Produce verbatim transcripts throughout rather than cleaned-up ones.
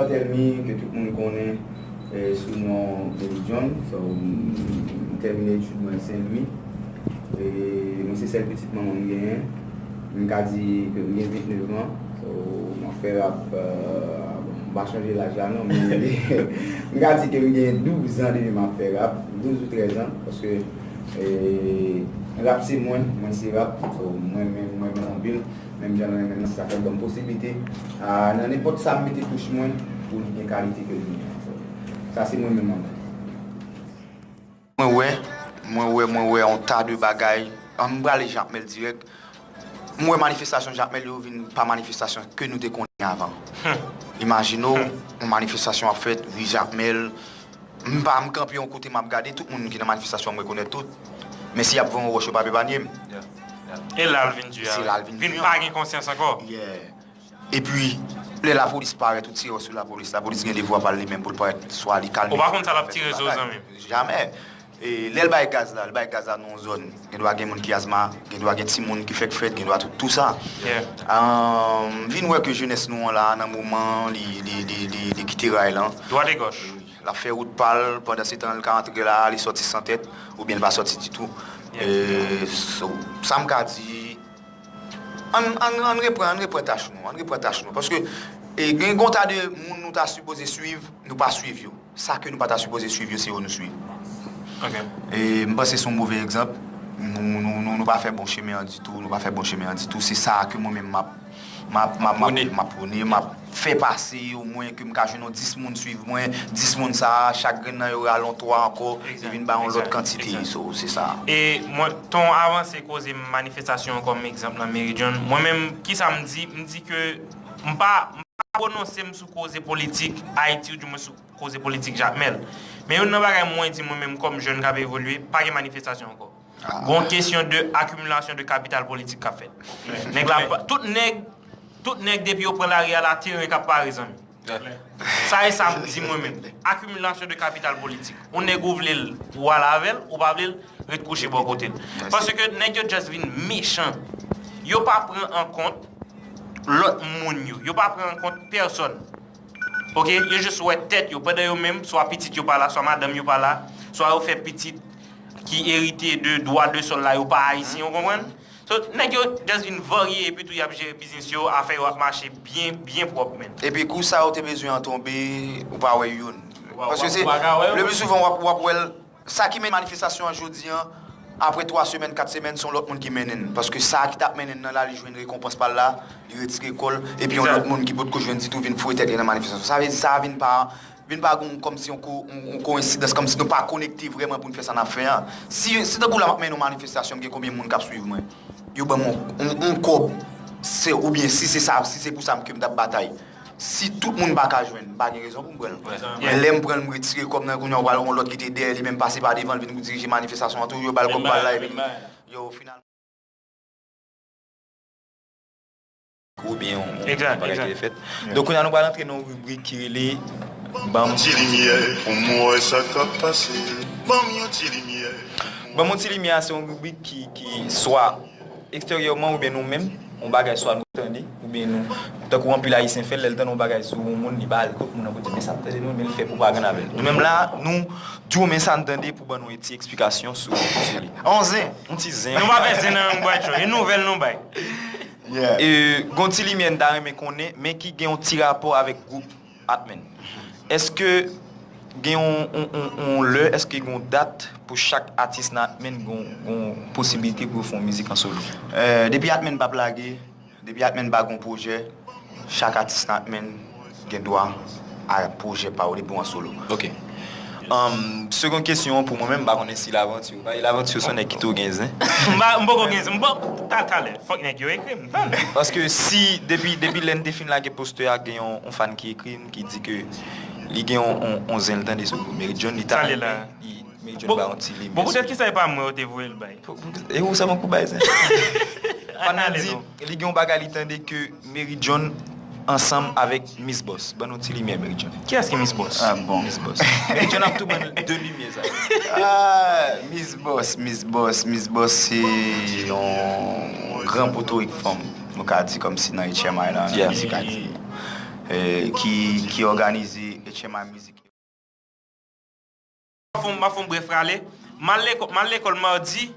Tèlmi ke tout moun konnen, eh, sou non Mary John. So, m, m tèmine etid mwen Sen Lwi. E mwen se sèl pitit manman m genyen. M ka di ke m gen vennèf an. So, m ap fè rap, eh, bon, m pa chanje laj la non, men m ka di ke m gen douz an depi m ap fè rap, douz ou trèz an, paske, eh, rap se mwen, mwen se rap. So, mwen menm, mwen menm anpil. Menm jan mwen menm nan, sa fè ban m posiblite, a, nan nenpòt sa m mete touch mwen, pou li gen kalite ke l genyen an. Sa se mwen menm anpil. Mwen wè, mwen wè, mwen wè yon ta de bagay. An, m prale Jakmèl dirèk. M wè manifestasyon Jakmèl yo vin pa manifestasyon ke nou te konnen avan. Imajine w, yon manifestasyon ap fèt, ri Jakmèl, m pa, m kanpe yon kote, m ap gade, tout moun ki nan manifestasyon, m rekonèt tout. Men si y ap voye yon wòch, yo pa pe panye m. E la l vin di a, se la l vin vin di a. Pa gen konsyans ankò. Yeah. Epi, lè lapolis parèt, ou tire sou lapolis, lapolis gen devwa pa l li menm pou l parèt, swa li kalme. Ou pa konn sa l ap tire sou ou, zanmi m. Jamè. E lè l bay gaz la, l bay gaz la nan yon zòn. Gen dwa gen moun ki azma, gen dwa gen timoun ki fèk fèt, gen dwa tout, tout sa. Yeah. Ahn, m vin wè ke jenès nou an la, nan moman, li, li, li, li, li kite ray lan. Dwat e gòch. L ap fè wout pa l, pandan se tan l ka antre la, li sòti san tèt, oubyen l pa sòti ditou. Yeah. E, so, sa m ka di, ann, ann, ann reprann, ann reprann tach nou, ann reprann tach nou. Paske, e, gen, gen yon ta de moun nou ta sipoze swiv, nou pa swiv yo. Sa ke nou pa ta sipoze swiv yo, se yo nou swiv. Ok. E m panse se yon move egzanp. Nou, nou, nou, nou pa fè bon chemen an ditou, nou pa fè bon chemen an ditou. Se sa ke mwen menm m ap, m ap, m ap, m ap, m ap pwone, m ap fè pase, omwen ke m ka jwenn yon dis moun swiv mwen, dis moun sa a, chak grenn nan yo rale yon twa ankò, li vin bay yon lòt kantite. So, se sa. E mwen, tan w avanse koze manifestasyon an kòm egzanp nan Meridyonn, mwen menm, kisa m di? M di ke m pa, m pa pwononse m sou koze politik Ayiti, oudimwen sou koze politik Jakmèl. Men youn nan bagay mwen di mwen menm kòm jèn k ap evolye, pa gen manifestasyon ankò. Gon kesyon de akimilasyon de kapital politik k ap fèt. Nèg la, tout nèg, tout nèg depi yo pran lari a la, teren k ap pare, zanmi. Sa e sa m di mwen menm. Akimilasyon de kapital politik. Yon nèg ou vle l, ou al avè l, ou pa vle l, ret kouche bò kote l. Paske nèg yo just vin mechan. Yo pa pran an kont lòt moun yo. Yo pa pran an kont pèsòn. Ok, yo jis wè tèt yo, pandan yo menm, swa pitit yo pa la, swa madanm yo pa la, swa yo fè pitit ki erite de dwa de sòl la, yo pa ayisyen, ou konprann? So, nèg yo just vin varye epi tou y ap jere biznis yo, afè yo ap mache byen, byen pwòp, menn. Epi kou sa yo te bezwen an tonbe, ou pa wè youn. Paske se, le pli souvan w ap, w ap wè l, sa ki mennen manifestasyon an jodi an, apre twa semèn, kat semèn, se yon lòt moun ki mennen l. Paske sa ki t ap mennen l nan la, li jwenn rekonpans pa l la, li retire kò l, epi yon lòt moun ki potko jwenn ditou vin foure tèt li nan manifestasyon. Sa vle di sa vin pa, vin pa gon kòmsi yon ko-, yon, yon koyensidans, kòmsi nou pa konekte vrèman pou n fè sa n ap fè an. Si, si tankou la m ap mennen yon manifestasyon, m gen konbyen moun k ap swiv mwen? Yo ban m yon, yon, yon kòb, se, oubyen si se sa, si se pou sa m, ke m t ap batay. Si tout moun pa ka jwenn, m pa gen rezon pou m pran l. Men lè m pran l, m retire kòb nan, kounye a w pral wè yon lòt ki te dèyè li menm pase pa devan l vin dirije manifestasyon an tou, yo ba l kòb pa l la, epi yo final. Oubyen yon, yon bagay ki te fèt. Donk, kounye a nou pral antre nan yon ribrik ki rele Ban m ti limyè pou m wè sa k ap pase. Ban m yon ti limyè. Ban m yon ti limyè a se yon ribrik ki, ki swa eksteryèman oubyen nou menm, yon bagay swa nou tande, oubyen nou, tankou anpil Ayisyen fè l, lè l tande yon bagay sou yon moun, li ba l kot moun an pou di, men sa m tande non, men li fè pwopagann avè l. Nou menm la, nou di w men sa n tande pou ban nou yon ti eksplikasyon sou, sou li. On zen. Yon ti zen. Nou pa fè zen nan yon bagay cho, e nouvèl nou bay. E, gon ti limyè n ta renmen konnen, men ki gen yon ti rapò avèk gwoup Atmen. Èske gen yon, yon, yon, yon lè, èske gen yon dat pou chak atis nan Atmen gon, gon posiblite pou yo fè yon mizik an solo? Eh, depi Atmen p ap lage, depi Atmen pa gon pwojè, chak atis nan Atmen gen dwa a pwojè pa yo depi w an solo. Ok. Um, segonn kesyon an pou mwen menm, m pa konnen si Lavanti ou pa, e Lavanti ou se yon nèg ki tou gen zen. M pa, m poko gen zen, m pa, ta, talè, fòk nèg yo ekri m, tann. Paske si, depi, depi lè n te fin lage postè a, gen yon, yon fan ki ekri m, ki di ke li gen yon, yon, yon zen l tande sou Mary John, li ta renmen, li, Mary John ba yon ti limyè. Bon, poutèt kisa e pa mwen yo te voye l bay? E ou sèlman k pou bay zen? Fan nan di, li gen yon bagay li tande ke Mary John ansanm avèk Miss Boss. Ban nou ti limyè, Mary John. Kiyès ki Miss Boss? Ah, bon. Miss Boss. Mary John ap tou ban de limyè sa. Ah, Miss Boss, Miss Boss, Miss Boss se yon gran potorik fanm. Nou ka di kòmsi nan H M I la, nan mizik Ayiti. eh, ki, ki òganize H M I Music. M ap fè yon brèf rale. M al lekò-, m al lekòl madi,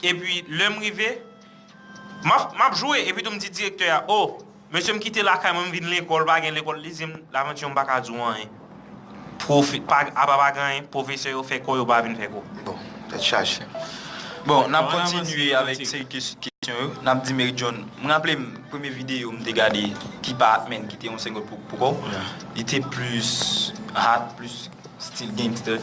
epi lè m rive, m ap, m ap jwe, epi tou m di direktè a, "O, mesye, m kite lakay mwen, m vin lekòl, pa gen lekòl." Li di m, "Lavanti, m pa ka di w anyen. Pwofe-, pa, apa pa gen anyen, pwofesè yo fè kò, yo pa vin fè kò." Bon, tèt chaje. Bon, n ap kontinye avèk seri kes-, kesyon yo. N ap di Mary John, m raple m, premye videyo m te gade, ki pa Atman, ki te yon senk goud pou, pou kò w, li te plis hot, plis stil gangster.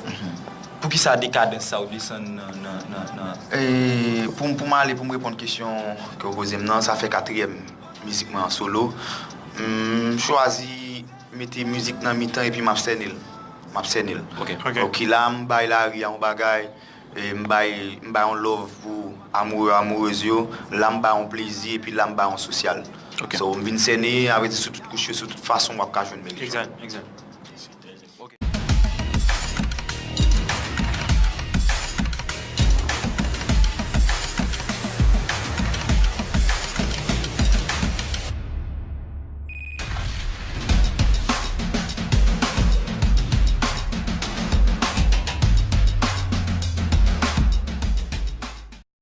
Poukisa dekadans sa ou desann nan, nan, nan, nan? E, pou, pou m ale, pou m reponn kesyon ke w poze m nan, sa fè katriyèm mizik mwen an solo. M chwazi mete mizik nan mitan epi m ap sène l. M ap sène l. Ok. Ok. Ok, la m bay lari a yon bagay, e m bay, m bay yon love pou amoureux, amourez yo, la m bay yon plezi, epi la m bay yon sosyal. Ok. So, m vin sène, avèti sou tout kouch yo, sou tout fason w ap ka jwenn Mary John. Exact, exact.